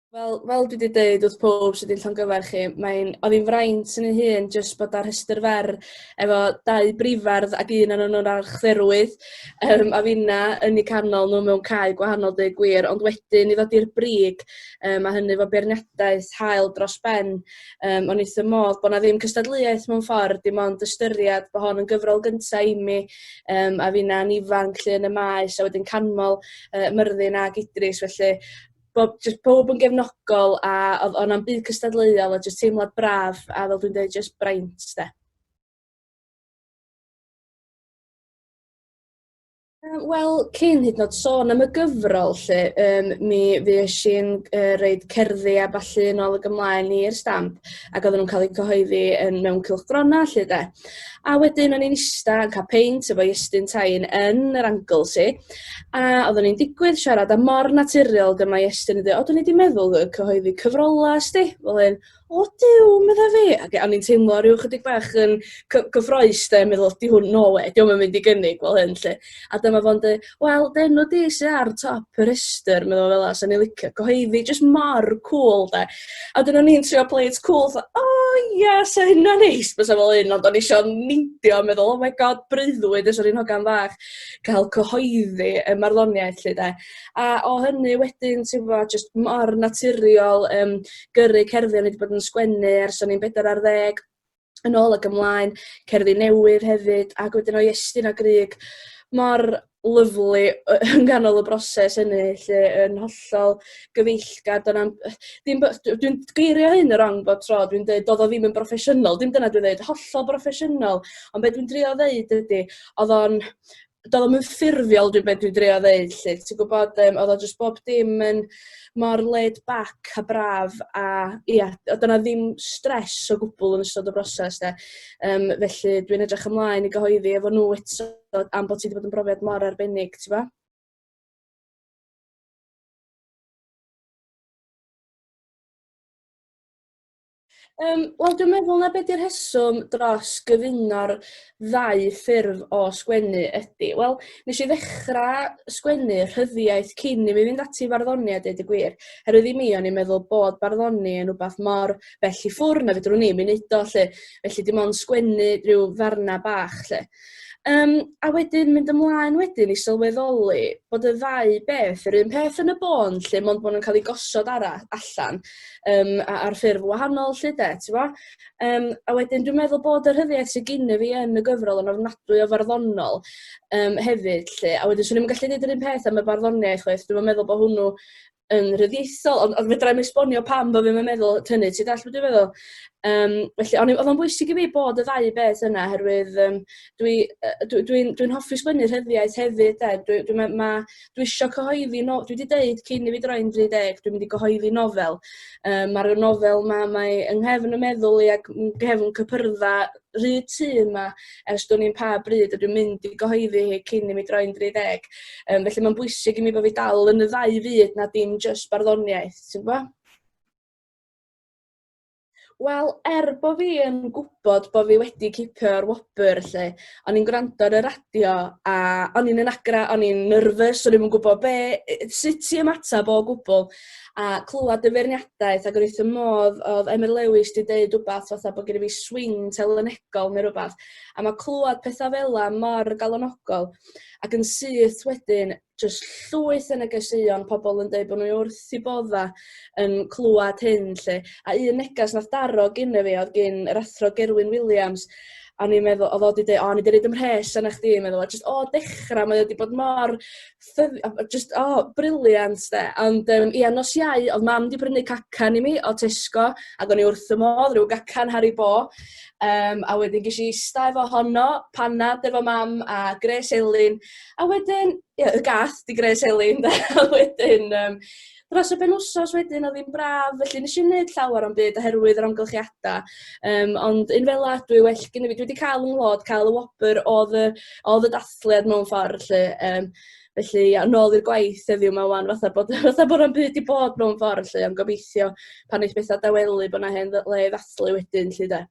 Wel, fel dwi 'di deud wrth pob sydd wedi llongyfarch chi, mae'n, oedd hi'n fraint yn ei hun jyst bod ar rhestr fer efo dau brifardd ac un ohonyn nhw'n archdderwydd, a finna yn eu canol nhw mewn cae gwahanol deud gwir, ond wedyn i ddod i'r brig, a hynny efo beirniadaeth hael dros ben, o'n i wrth fy modd bod 'na ddim cystadleuaeth mewn ffordd, dim ond ystyried bod hon yn gyfrol gynta i mi, a finna'n ifanc 'lly yn y maes, a wedyn canmol Myrddin ag Idris, felly bob, jyst pob yn gefnogol a oedd o'n na'm byd cystadleuol a jyst teimlad braf a fel dwi'n dweud jyst braint de. Wel, cyn hyd yn oed sôn am y gyfrol 'lly, mi fues i'n roid cerddi a ballu yn ôl ag ymlaen i'r Stamp ac oedden nhw'n cael eu cyhoeddi yn mewn cylchgronau 'lly de. A wedyn o'n i'n ista yn cael peint efo Iestyn Tyne yn yr Anglesey a oedden ni'n digwydd siarad a mor naturiol dyma Iestyn yn dweud, o, dwn i 'di meddwl cyhoeddi cyfrolau 'sti, fel hyn. O Duw, medda fi, ac o'n i'n teimlo rhyw chydig bach yn cyffroes de, meddwl, di hwn, no way, dio'm yn mynd i gynnig fel hyn 'lly. A dyma fo'n deud, wel, d'enw di sy ar top y rhestr, meddwl fel 'a, 'sa ni'n licio cyhoeddi, jyst mor cŵl de. A wedyn o'n i'n trio play it cool, fatha, o ia, 'sa hynna'n neis, bysa fel hyn, ond o'n i isio neidio a meddwl, oh my god, breuddwyd ers o'n i'n hogan fach, cael cyhoeddi y marddoniaeth 'lly de. A o hynny wedyn, ti'n gwbod, jyst mor naturiol gyrru cerddi o'n i 'di bod yn sgwennu ers o'n i'n 14 yn ôl ac ymlaen, cerddi newydd hefyd, ac wedyn o Iestyn a Grug mor lyfli yn ganol y broses hynny 'lly, yn hollol gyfeillgar, do'n na'm ddim dwi'n geirio hyn yn wrong bob tro, dwi'n deud doedd o ddim yn broffesiynol, dim dyna dwi'n ddeud, hollol broffesiynol, ond be dwi'n drio ddeud ydy, oedd o'n doedd o'm yn ffurfiol dwi'n be dwi'n drio ddeud 'lly ti'n gwybod oedd o jyst bob dim yn mor laid back a braf a ia oedd yna ddim stress o gwbl yn ystod y broses de. Felly dwi'n edrych ymlaen i gyhoeddi efo nhw eto am bod ti wedi bod yn brofiad mor arbennig ti'n gwbo? Wel dwi'n meddwl na be' 'di'r rheswm dros gyfuno'r ddau ffurf o sgwennu ydi, wel nes i ddechra sgwennu rhyddiaith cyn i mi fynd ati i farddoni a deud y gwir. Herwydd i mi o'n i'n meddwl bod barddoni yn wbath mor bell i ffwr' na fedrwn i'm i neud o 'lly, felly dim ond sgwennu rhyw ddarna bach 'lly. A wedyn mynd ymlaen wedyn i sylweddoli bod y ddau beth yr un peth yn y bôn 'lly, mond bod nhw'n cael eu gosod ara- allan ar ffurf wahanol 'lly de, t'bo'? A wedyn dwi'n meddwl bod y rhyddiaith sydd gynno fi yn y gyfrol yn ofnadwy o farddonol hefyd 'lly, a wedyn 'swn i'm yn gallu deud yr un peth am y barddoniaeth chwaith, dwi'm yn meddwl bod hwnnw yn rhyddieithol, ond fedra i'm esbonio pam bo' fi'm yn meddwl hynny, ti'n dallt be dwi'n feddwl? Felly o'n i... oedd o'n bwysig i fi bod y ddau beth yna oherwydd dwi dwi dwi'n dwi'n hoffi sgwennu rhyddiaith hefyd de, dwi dwi ma' ma' dwi isio cyhoeddi no- dwi 'di deud cyn i fi droi'n 30 dwi'n mynd i gyhoeddi nofel. Ma'r nofel 'ma, mae yng nghefn 'y meddwl i ac yng nghefn cypyrdda rhy tŷ 'ma ers dwn i'm pa bryd a dwi'n mynd i gyhoeddi hi cyn i mi droi'n 30. Felly mae'n bwysig i mi bod fi dal yn y ddau fyd na dim jyst barddoniaeth, ti'n gwybod? Wel, er bo' fi yn gwybod bo' fi wedi cipio'r wobr 'lly, o'n i'n gwrando ar y radio a o'n i'n yn agra, o'n i'n nervous, o'n i'm yn gwybod be', sut i ymateb o gwbl, a clywed y feirniadaeth ac o'n i wrth fy modd oedd Emyr Lewis 'di deud wbath fatha bod genna fi swing telynegol neu rywbath, a ma' clywed petha fela mor galonogol ac yn syth wedyn jyst llwyth o negeseuon pobl yn deud bod nhw wrth eu bodda yn clywed hyn 'lly. A un neges nath daro gynna fi oedd gyn yr athro Gerwyn Wiliams, a o'n i'n meddwl, oedd o 'di deud, o, o'n i 'di roid 'y mhres arna chdi, meddwl, a jyst o dechrau mae o 'di bod mor jyst, o, brilliant de. Ond ia, nos Iau, oedd mam 'di prynu cacan i mi o Tesco, ac o'n i wrth y modd, rhyw gacan Haribo. A wedyn ges i ista efo honno, panad efo mam a Grace Elin, A wedyn, ie, y gath 'di Grace Elin de, a wedyn dros y penwsos wedyn oedd hi'n braf, felly nes i'm wneud llawer o'm byd oherwydd yr amgylchiadau. Ond un fela dwi well gynna fi, dwi wedi cael yng nghlod, cael y wobr oedd y, oedd y dathliad mewn ffordd 'lly. Felly ia, nôl i'r gwaith heddiw 'ma 'wan fatha bod fatha bod na'm byd 'di bod mewn ffordd 'lly, ond gobeithio pan neith pethau dawelu bod 'na hen le i ddathlu wedyn 'lly de.